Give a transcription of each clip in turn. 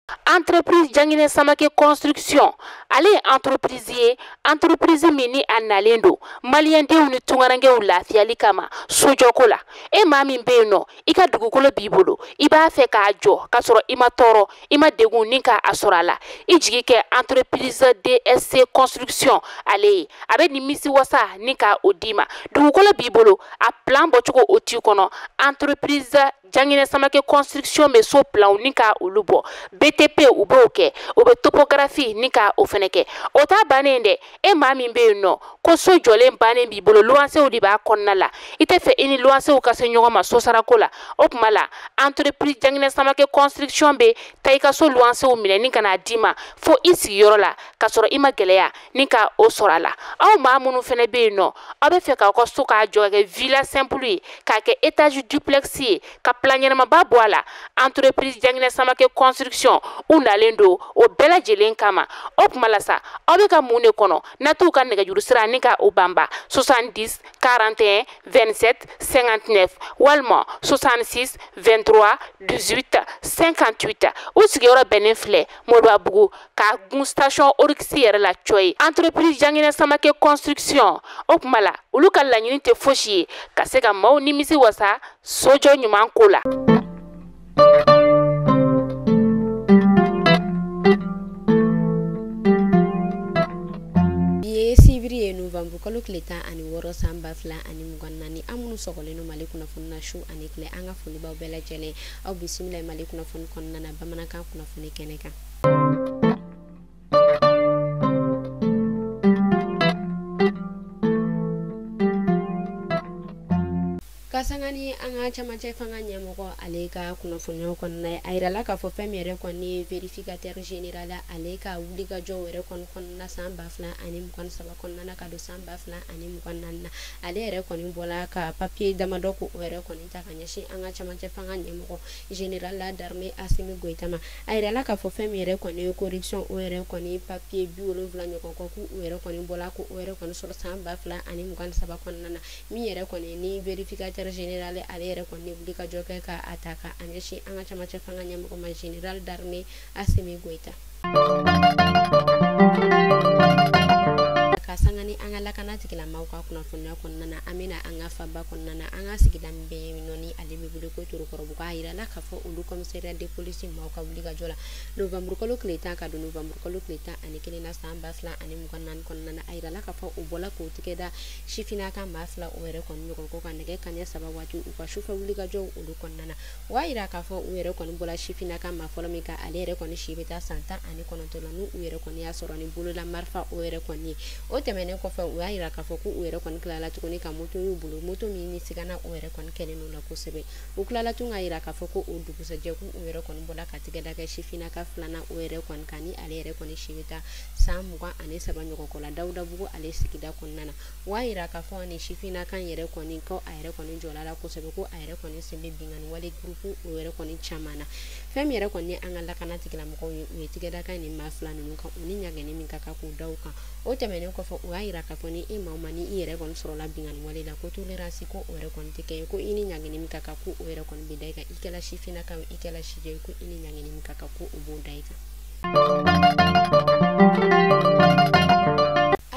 Entreprise Janginɛ Samake Construction, ale ye entreprise ye, entreprise min ni a nalen don maliyɛndenw ni tunkarankew lafiyali kama sojɔko la. E maa min bɛ yen nɔ, i ka dugukolo b'i bolo, i b'a fɛ k'a jɔ k'a sɔrɔ i ma tɔɔrɔ, i ma degun ni k'a sɔrɔ a la, i jigi kɛ entreprise DSC Construction ale ye. A bɛ nimisi wasa ni ka o d'i ma. Dugukolo b'i bolo, a plan bɔcogo o t'i kɔnɔ, entreprise Janginɛ Samake Construction bɛ so planw ni ka olu bɔ. BTP u b'o kɛ, u bɛ topographie ni ka o fɛnɛ kɛ. O t'a bannen dɛ, e maa min bɛ yen nɔ ko so jɔlen bannen b'i bolo, luwansew de b'a kɔnɔna la, i tɛ fɛ i ni luwansew ka se ɲɔgɔn ma sosarako la, o tuma la entreprise Janginɛ Samake Construction bɛ taa i ka so luwansew minɛ ni ka n'a d'i ma fo i sigiyɔrɔ la, k'a sɔrɔ i ma gɛlɛya ni ka o sɔrɔ a la. Aw maa minnu fɛnɛ bɛ yen nɔ, aw bɛ fɛ k'aw ka so k'a jɔ ka kɛ villa simple ye, k'a kɛ étage duplex ye, ka plan ɲɛnamaba bɔ a la, entreprise Janginɛ Samake Construction u nalen don o bɛɛ lajɛlen kama. O tuma la sa, aw bɛ ka mun de kɔnɔ? Na t'u ka nɛgɛjuru sira ni ka o banba 70 41 27 59 walima 66 23 18 58. U sigiyɔrɔ bɛnnen filɛ Moribabugu ka gun station Oryx yɛrɛ la cɔyi. Entreprise Janginɛ Samake Construction, o tuma la olu ka laɲini tɛ fosi ye ka se ka maaw nimisi wasa sojɔ ɲuman ko la. Bi ye sibiri ye novembre kalo tile 16 san 2024. An minnu sɔgɔlen don Mali kunnafoni na su ani tile, an ka foli b'aw bɛɛ lajɛlen. Aw bisimila Mali kunnafoni kɔnɔna na bamanankan kunnafoni kɛnɛ kan. Ka sanga ni an ka camancɛ fanga ɲɛmɔgɔ ale ka kunnafoniyaw kɔnɔna ye, a yirala k'a fɔ fɛn min yɛrɛ kɔni ye vérificateur général ale ka wulikajɔw yɛrɛ kɔni kɔnɔna san 2023 kɔnɔna na ka don san 2024 na, ale yɛrɛ kɔni bɔla ka papier damadɔ k'o yɛrɛ kɔni ta ka ɲɛsin an ka camancɛ fanga ɲɛmɔgɔ général d'armée Assimi Goïta ma. A yirala k'a fɔ fɛn min yɛrɛ kɔni ye corruption o yɛrɛ kɔni papier 70 ɲɔgɔn kɔ k'u yɛrɛ kɔni bɔla k'o yɛrɛ kɔni sɔrɔ san 2023 kɔnɔna na, min yɛrɛ kɔni ni vérificateur général ale yɛrɛ kɔni wuli ka jɔ kɛ ka a ta ka a ɲɛsin an ka camancɛ fanga ɲɛmɔgɔ ma général d'armée Assimi Goïta. Ka sanga ni an ka lakana tigilamaaw ka kunnafoniya kɔnɔna na, an bɛna an ka faba kɔnɔna na, an ka sigida min bɛ yen nɔ ni ale bɛ wele ko Torokɔrɔbugu, a yirala k'a fɔ olu commissariat de police maaw ka wuli ka jɔ la novembre kalo tile 10 ka don novembre kalo tile 11 na san 2024 kɔnɔna na. A yirala k'a fɔ u bɔla k'u tigɛ da sifinnaka maa fila o yɛrɛ kɔni ɲɔgɔn kɔ ka nɛgɛ kanɲɛ 3 waati u ka sufɛ wuli ka jɔw olu kɔnɔna na. O y'a yira k'a fɔ u yɛrɛ kɔni bɔla sifinnaka maa fɔlɔ min kan, ale yɛrɛ kɔni si bɛ taa san 19 la, n'u yɛrɛ kɔni y'a sɔrɔ ni bolola marifa o yɛrɛ kɔni ye. O tɛmɛnen kɔfɛ, u y'a yira k'a fɔ k'u yɛrɛ kɔni tilala tuguni ka moto y'u bolo, moto min ni sigana o yɛrɛ kɔni kɛlen don la kosɛbɛ. U tilala tun k'a yira k'a fɔ ko o dugusɛjɛ k'u yɛrɛ kɔni bɔla ka tigɛ da kɛ sifinnaka filanan o yɛrɛ kɔni kan, ni ale yɛrɛ kɔni si bɛ taa san 23 ɲɔgɔn kɔ la Dawudabugu ale sigida kɔnɔna na. O y'a yira k'a fɔ ni sifinnaka yɛrɛ kɔni ko a yɛrɛ kɔni jɔla la kosɛbɛ, ko a yɛrɛ kɔni sen bɛ binkanni wale groupe o yɛrɛ kɔni caman na. Fɛn min yɛrɛ kɔni ye an ka lakana tigilamɔgɔw ye, u ye tigɛdakan ni maa fila ninnu kan, u ni ɲagɛnni min ka kan k'u da u kan. O tɛmɛnen kɔfɛ, u y'a yira k'a fɔ ni e maa o maa ni i yɛrɛ kɔni sɔrɔla binkanni wale la, ko tolérance ko o yɛrɛ kɔni tɛ kɛ ye, ko i ni ɲagɛnni min ka kan ko o yɛrɛ kɔni bɛ da i kan, i kɛla sifinnaka ye, i kɛla sijɛ ye, ko i ni ɲagɛnni min ka kan ko o b'o da i kan.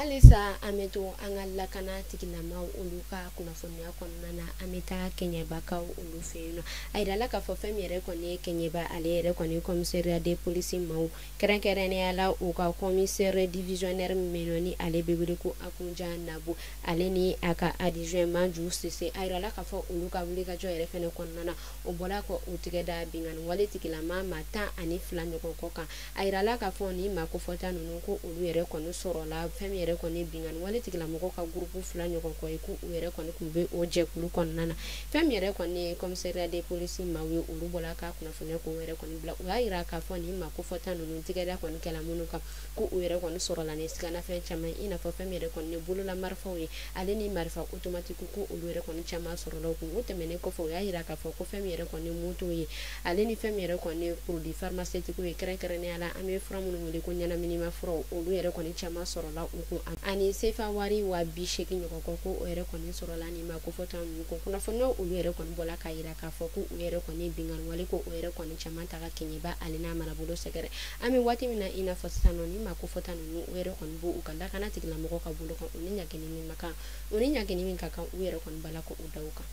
Halisa an bɛ to an ka lakana tigilamaw olu ka kunnafoniya kɔnɔna na, an bɛ taa Kɛɲɛbakaw olu fɛ yen nɔ. A yirala k'a fɔ fɛn min yɛrɛ kɔni ye Kɛɲɛba ale yɛrɛ kɔni commissariat de police maaw, kɛrɛnkɛrɛnnenya la u ka commissaire divisionnaire min bɛ yen nɔ ni ale bɛ wele ko Akunja Nabu, ale ni a ka adjoint Maju Sise. A yirala k'a fɔ olu ka wulikajɔ yɛrɛ fɛnɛ kɔnɔna na, o bɔla ka u tigɛ da binkanni wale tigilama maa 12 ɲɔgɔn kɔ kan. A yirala k'a fɔ nin maa kofɔta ninnu ko olu yɛrɛ kɔni sɔrɔla fɛn min yɛrɛ kɔni binkanni wale tigilamɔgɔw ka groupe 2 ɲɔgɔn kɔ ye, k'u yɛrɛ kɔni tun bɛ o jɛkulu kɔnɔna na. Fɛn min yɛrɛ kɔni ye commissariat de police maaw ye, olu bɔla ka kunnafoniya k'o yɛrɛ kɔni bila. U y'a yira k'a fɔ nin maa kofɔta ninnu tigɛda kɔni kɛla minnu kan, ko u yɛrɛ kɔni sɔrɔla ni siganafɛn caman ye, i n'a fɔ fɛn min yɛrɛ kɔni ye bolola marifaw ye, ale ni marifa automatique ko olu yɛrɛ kɔni caman sɔrɔla u kun. O tɛmɛnen kɔfɛ, u y'a yira k'a fɔ ko fɛn min yɛrɛ kɔni ye moto ye, ale ni fɛn min yɛrɛ kɔni ye produit pharmaceutique ye, kɛrɛnkɛrɛnnenya la an bɛ fura minnu wele ko ɲɛnaminima furaw, olu yɛrɛ kɔni caman sɔrɔla u kun. Ani CFA wari 80 ɲɔgɔn kɔ ko o yɛrɛ kɔni sɔrɔla nin ma kofɔta ninnu ko kunnafoniyaw olu yɛrɛ kɔni bɔla k'a yira k'a fɔ ko u yɛrɛ kɔni binkanni wale ko o yɛrɛ kɔni caman ta ka Keɲeba ale n'a marabolo sɛgɛrɛ. An bɛ waati min na i n'a fɔ sisan nɔ nin ma kofɔta ninnu u yɛrɛ kɔni b'u ka lakana tigilamɔgɔw ka bolo kan, u ni ɲangini min ma kan, u ni ɲangini min ka kan u yɛrɛ kɔni b'a la ko u da u kan.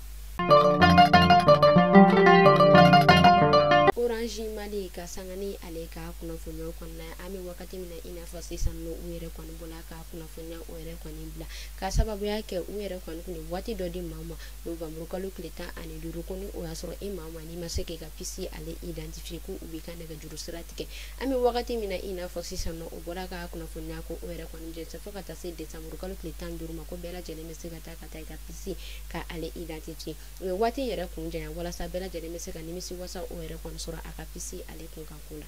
Orange Mali ka sanga ni ale ka kunnafoniyaw kɔnɔna, an bɛ wagati min na i n'a fɔ sisan nɔ u yɛrɛ kɔni bɔla ka kunnafoniya o yɛrɛ kɔni bila ka sababuya kɛ u yɛrɛ kɔni kun ye waati dɔ di maa ma novembre kalo tile 15 ko ni o y'a sɔrɔ e maa ma n'i ma se k'i ka puce ale identifier ko u b'i ka nɛgɛjuru sira tigɛ. An bɛ wagati min na i n'a fɔ sisan nɔ o bɔra ka kunnafoniya ko o yɛrɛ kɔni jɛnsɛn fo ka taa se décembre kalo tile 15 ma ko bɛɛ lajɛlen bɛ se ka taa i ka puce ka ale identifier. U ye waati yɛrɛ kun janya walasa bɛɛ lajɛlen bɛ se ka nimisi wasa o yɛrɛ kɔni sɔrɔ a ka puce ale kun kan ko la.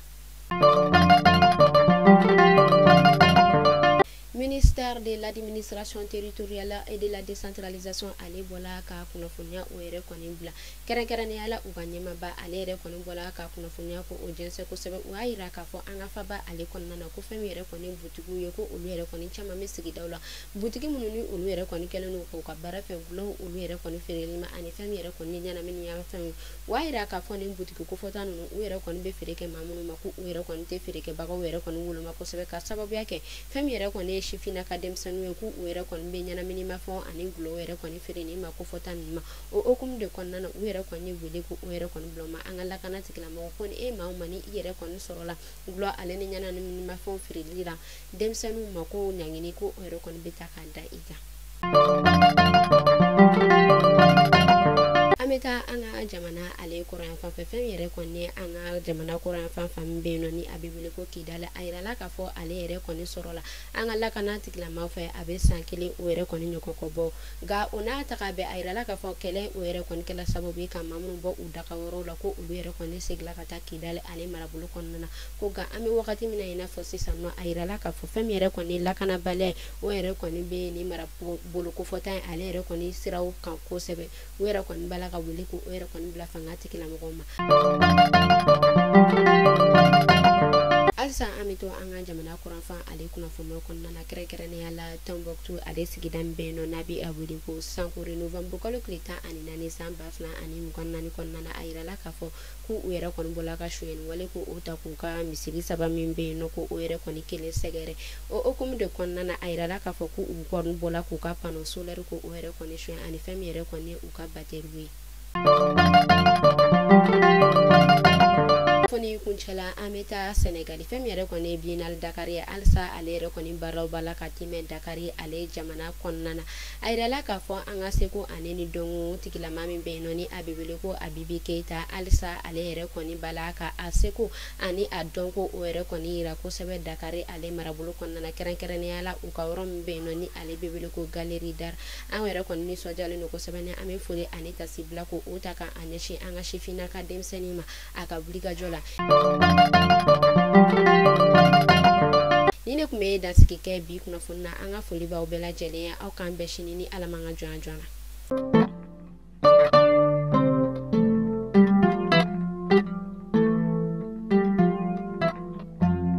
Ministère de l'administration territoriale et de la décentralisation ale bɔla ka kunnafoniya o yɛrɛ kɔni bila kɛrɛnkɛrɛnnenya la u ka ɲɛmaaba ale yɛrɛ kɔni bɔla ka kunnafoniya ko o jɛnsɛn kosɛbɛ. U y'a yira k'a fɔ an ka faba ale kɔnɔna na ko fɛn min yɛrɛ kɔni butigiw ye ko olu yɛrɛ kɔni caman bɛ sigidaw la, butigi minnu ni olu yɛrɛ kɔni kɛlen don k'u ka baara fɛ gulɔw olu yɛrɛ kɔni feereli ma ani fɛn min yɛrɛ kɔni ye ɲɛnaminimafɛnw ye. U y'a yira k'a fɔ nin butigi kofɔta ninnu u yɛrɛ kɔni bɛ feere kɛ maa minnu ma ko u yɛrɛ kɔni tɛ feerekɛbagaw yɛrɛ kɔni woloma kosɛbɛ ka sababuya kɛ fɛn min yɛrɛ kɔni ye sifinna ka denmisɛnninw ye k'u yɛrɛ kɔni bɛ ɲɛnaminimafɛnw ani gulɔw yɛrɛ kɔni feere nin ma kofɔta ninnu ma. O hukumu de kɔnɔna na u yɛrɛ kɔni ye wele ko o yɛrɛ kɔni bila ma an ka lakana tigilamɔgɔ ko ni e maa o maa ni i yɛrɛ kɔni sɔrɔla gulɔ ale ni ɲɛnaminimafɛnw feereli la denmisɛnninw ma ko ɲangini ko o yɛrɛ kɔni bɛ ta k'a da i kan. An bɛ taa an ka jamana ale kɔrɔyan fan fɛ, fɛn yɛrɛ kɔni an ka jamana kɔrɔyan fan fan min bɛ yen nɔ ni a bɛ wele ko Kidali, a yirala k'a fɔ ale yɛrɛ kɔni sɔrɔla an ka lakana tigilamaaw fɛ a bɛ san 1 o yɛrɛ kɔni ɲɔgɔn kɔ bɔ. Nka o n'a taga bɛɛ a yirala k'a fɔ kɛlɛ o yɛrɛ kɔni kɛla sababu ye ka maa minnu bɔ u daga yɔrɔw la ko olu yɛrɛ kɔni seginna ka taa Kidali ale marabolo kɔnɔna na. Ko nka an bɛ wagati min na i n'a fɔ sisan nɔ a yirala k'a fɔ fɛn min yɛrɛ kɔni lakanabaliya ye o yɛrɛ kɔni bɛ nin marabolo kofɔta in ale yɛrɛ kɔni siraw kan kosɛbɛ. U yɛrɛ kɔni b'a la ka wele ko o yɛrɛ kɔni bila fanga tigilamɔgɔw ma. Halisa an bɛ to an ka jamana kɔrɔnfan ale kunnafoniyaw kɔnɔna na, kɛrɛnkɛrɛnnenya la Tombouctou ale sigida min bɛ yen nɔ n'a bɛ a wele ko Sankore, novembre kalo tile 14 san 2024 kɔnɔna na, a yirala k'a fɔ k'u yɛrɛ kɔni bɔla ka sonyɛni wale ko o ta k'u ka misiri 3 min bɛ yen nɔ ko o yɛrɛ kɔni kelen sɛgɛrɛ. O hukumu de kɔnɔna na a yirala k'a fɔ k'u kɔni bɔla k'u ka panneau solaire ko o yɛrɛ kɔni sonya ani fɛn min yɛrɛ kɔni ye u ka batterie ye. Kunnafoni kuncɛla an bɛ taa Senegali, fɛn min yɛrɛ kɔni ye Biennale Dakar ye halisa ale yɛrɛ kɔni baaraw b'a la ka tɛmɛ Dakar ale jamana kɔnɔna na. A yirala k'a fɔ an ka seko ani ni dɔnko tigilama min bɛ yen nɔ ni a bɛ wele ko Abibi Keyita, halisa ale yɛrɛ kɔni b'a la ka a seko ani a dɔnko o yɛrɛ kɔni yira kosɛbɛ Dakar ale marabolo kɔnɔna na, kɛrɛnkɛrɛnnenya la u ka yɔrɔ min bɛ yen nɔ ni ale bɛ wele ko Galerie d'Art. An yɛrɛ kɔni nisɔndiyalen don kosɛbɛ ni an bɛ foli ani tasibila ko o ta k'a ɲɛsin an ka sifinna ka denmisɛnnin ma a ka wulikajɔ la. Ni ne tun bɛ dansigi kɛ bi kunnafoni na, an ka foli b'aw bɛɛ lajɛlen ye, aw k'an bɛn sini ni Ala m'an ka jɔnya joona.